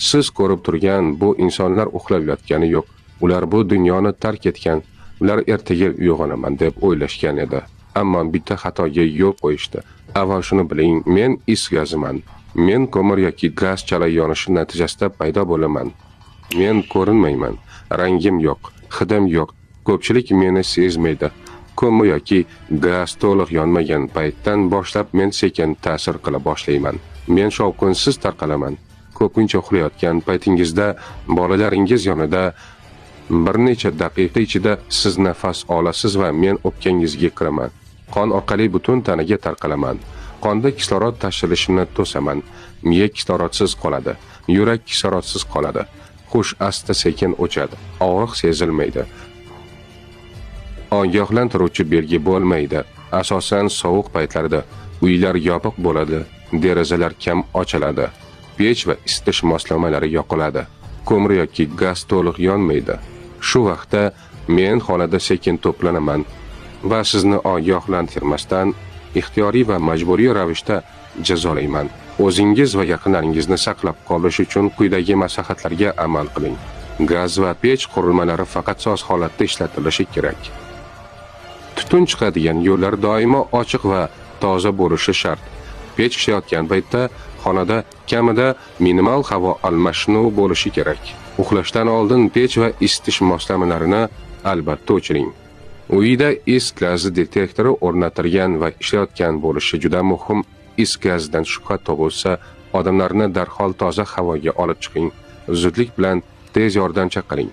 Siz ko'rib turgan bu insonlar uxlab yotgani yo'q. Ular bu dunyoni tark etgan. Ular ertaga uyg'onaman deb o'ylashgan edi. Ammo bitta xatoga yo'l qo'yishdi. Avval shuni biling, men is gaziman. Men ko'mir yoki gaz chala yonishi natijasida paydo bo'laman. Men ko'rinmayman. Rangim yo'q, hidim yo'q. Ko'pchilik meni sezmaydi. Ko'mir yoki gaz to'liq yonmagan paytdan boshlab men sekin ta'sir qila boshlayman. Men shovqinsiz tarqalaman. Ko'pincha uxlayotgan paytingizda bolalaringiz yonida bir necha daqiqa ichida siz nafas olasiz va men o'pkangizga kiraman. Qon orqali butun tanaga tarqalaman. Qonda kislorod tashilishini to'saman. Miya kislorodsiz qoladi. Yurak kislorodsiz qoladi. Hush asta-sekin o'chadi. Og'riq sezilmaydi. Ogohlantiruvchi belgi bo'lmaydi. Asosan sovuq paytlarda uylar yopiq bo'ladi, derazalar kam ochiladi. Pech va isitish moslamalari yoqiladi. Ko'mir yoki gaz to'liq yonmaydi. Shu vaqtda men xonada sekin to'planaman va sizni ogohlantirmasdan ixtiyoriy va majburiy ravishda jazolayman. O'zingiz va yaqinlaringizni saqlab qolish uchun quyidagi maslahatlarga amal qiling. Gaz va pech qurilmalari faqat soz holatda ishlatilishi kerak. Tutun chiqadigan yo'llar doimo ochiq va toza bo'lishi shart. Pech ishlayotgan paytda xonada kamida minimal havo almashinuvi bo'lishi kerak. Uxlashdan oldin pech va isitish moslamalarini albatta o'chiring. Uyda is gazi detektori o'rnatilgan va ishlayotgan bo'lishi juda muhim. Is gazidan shubha tug'ilsa, odamlarni darhol toza havoga olib chiqing. Zudlik bilan tez yordam chaqiring.